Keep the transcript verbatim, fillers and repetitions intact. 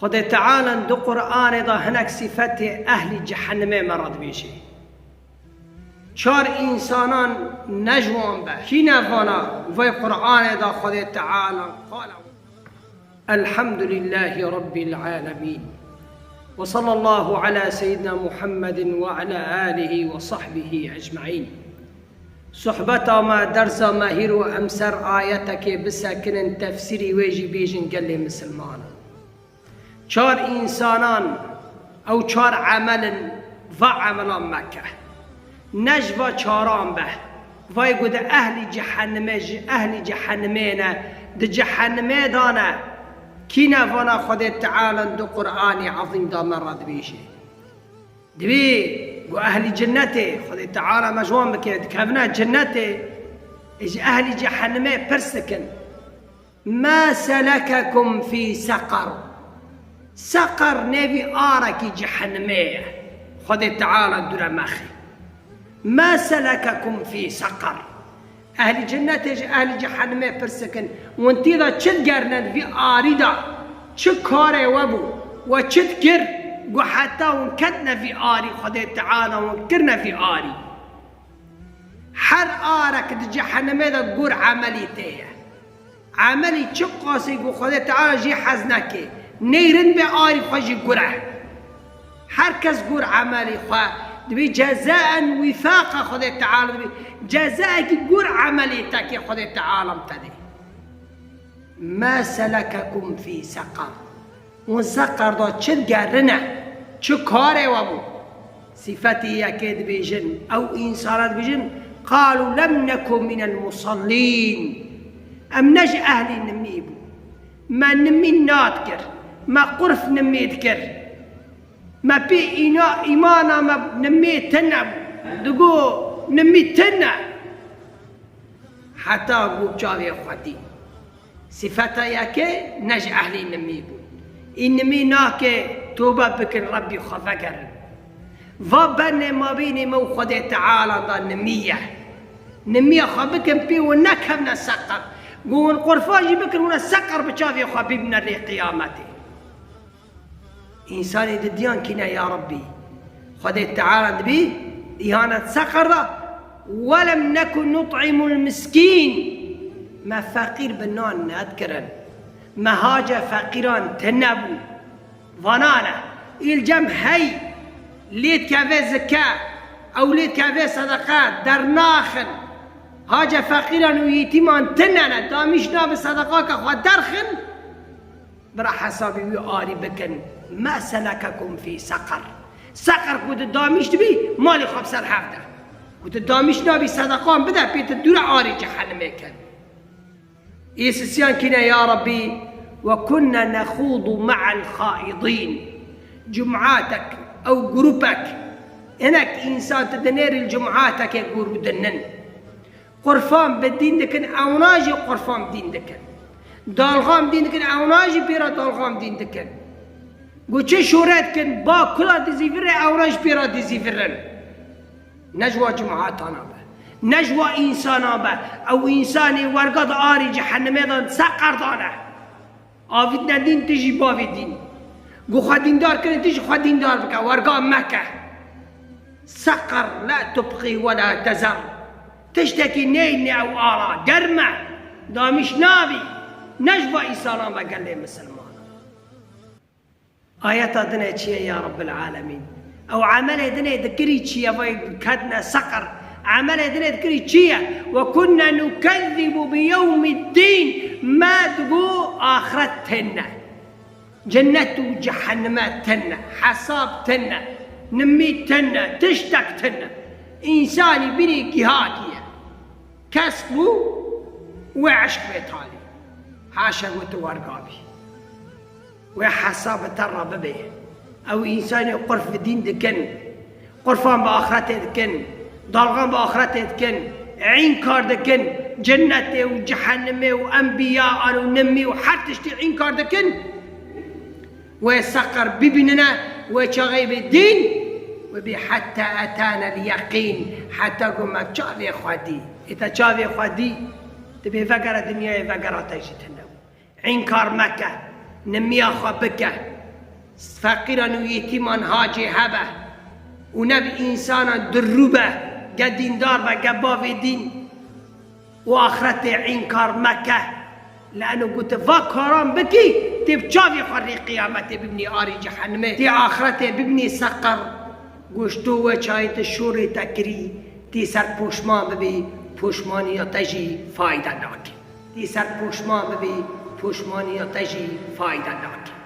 Xwedê Teala di Qur'anê de hinek sîfetê ehlî cehennemê me re dibêje. Çar însanan ne ji wan be. Kî ne vana vay Qur'anê de Xwedê Teala qala. Elhamdulillahî Rabbil alemîn. Ve sallallahu ala seyyidina Muhammedin ve ala alihi ve sahbihi ecmaîn. Sohbeta me, dersa me hîro em ser ayetekê bisekinin, tefsîrî wê jî bêjin gelê misilmanan. Çar însanan, ew çar emel in, va emelan meke. Ne ji va çaran be. Vay ku di ehlî cehennemê, ji ehlî cehennemê ne, di cehennemê de ne. Kî ne vana Xwedê Teala di Qur'anê Ezîm de me re dibêje. Divê ku ehlî cinnetê, Xwedê Teala me ji wan bike, dikevine cinnetê, ê ji ehlî cehennemê pirs dikin. Ma selekekum fî seqer. Seqer nêvî arekî cehennemê ye. Xwedê Teala dûre mexê. Ma selekekum fî seqer. Ehlî cennetê ji ehlî cehennemê pirs dikin, hûn tî de çi digerine di vî arî de? Çi karê we bû? We çi dikir? Ku heta hûn ketine vî arî, Xwedê Teala hûn kirine vî arî. Her arek di cehennemê de gur emelî tê ye. Emelî çi qasî ku Xwedê Teala jî hez neke. Neyrin be arî xwe jî gur e. Her kes gur emelî xwe dibî cezaen wîfaqa Xwedê Teala dibî. Cezaekî gur emelî tekê Xwedê Teala te dê. Ma selekekum fî seqer. Hûn seqer da çi digerine? Çi karê we bû? Sîfetî yekê dibêjin, ew însana dibêjin, qalû lem neku minel musallîn. Em ne ji ehlî nimî bû. Me nimî nadikir. Me qurf nimî dikir. Me pê îna, îmana me nimî tune bû. Digo nimî tune. Heta ku çavê xwe dî. Sifeta yekê ne ji ehlî nimî bû. Î nimî nake tobe bikin, Rebbî xwe vegerin. Va benê mabînê me û Xwedê Teala da nimî ye. Nimiya xwe bikin pê û nekevne seqer. Ku hûn qurfa jî bikin, hûn seqer bi çavê xwe bibîne rê qiyametê. Însanê didiyan kîne ya Rebbî. Xwedê Teala dibî îhanet seqer da. Welem neku nut'imul miskîn. Me feqîr bi nan nedikirin. Me hace feqîran tune bû. Vanane. Îl cem hey lê dikeve zike, ew lê dikeve sedeqe dernaxin. Hace feqîran û yetîman tune ne. Damîş nabi sedeqaka xwe derxin. Bira hesabê wî arî bikin. Ma selekekum fî seqer. Seqer ku tu damîş dibî, malê xwe bi ser hev de. Ku tu damîş nabî sedeqan bide, pê tu dûre arê cehennemê kin. Ê sisiyan kîne ya Rebbî, ve kunne nexûdu me'el xaidîn. Cum'atek, ew grûpek, hinek însan tu dinêrî li cum'atekê ku rûdinin. Qurfan bi dîn dikin, ewna jî qurfan bi dîn dikin. Dalxan bi dîn dikin, ewna jî pêra dalxan bi dîn dikin. Ku çi şûret kin, ba kula dizîvirê, ewna jî pêra dizîvirin. Ne ji wa cemaatana be. Ne ji wa însana be. Ew însanê werga di arî cehennemê de seqer dane. Avîtine dîn, tu jî bavê dîn. Ku xwe dîndar kirin, tu jî xwe dîndar bike, werga meke. Seqer la tubqî we la tezer. Tiştekî neyne ew ala, germ e. Damîş nabî. Ne ji va îsana me gelê misilman. Ayeta dinê çi ye ya Rabbil alemîn? Ew emelê dinê dikirî çi ye? Vay ketine seqer. Emelê dinê dikirî çi ye? Ve kunne nukezzibu bi yewmiddîn. Me digo axiret têne. Cennet û cehenneme têne. Hesab têne. Nimî têne. Tiştek têne. Însanî binî giha diye. Kesk bû, wê eşq bê talî. Haşa ku tu werga bî. Wê hesabê te re bibe. Ew însanê qurf bi dîn dikin. Qurfan bi axretê dikin. Dalxan bi axretê dikin. Înkar dikin. Cennetê û cehennemê û enbiya û nimî û her tiştî înkar dikin. Wê seqer bibînine, wê çaxê bê dîn, wê bê heta etane l-yeqîn, heta ku me çavê xwe dî. Ê te çavê xwe dî, tu bê vegere dinyayê, vegera te jî tune bû. Înkar meke, nimiya xwe bike. Feqîran û yetîman hacê hebe û ne bi însanan dirû be, ge dîndar be, ge bavê dîn û axretê înkar meke. Li eno gote, va karan bikî, tê bi çavê xwe rê qiyametê bibnî arê cehenimê, tê axretê bibnî seqer. Goşto we çayê te şorê te kirî, tê ser poşman bibî, poşmaniya te jî fayde nake. Tê ser poşman bibî, poşmaniya te jî fayde nake.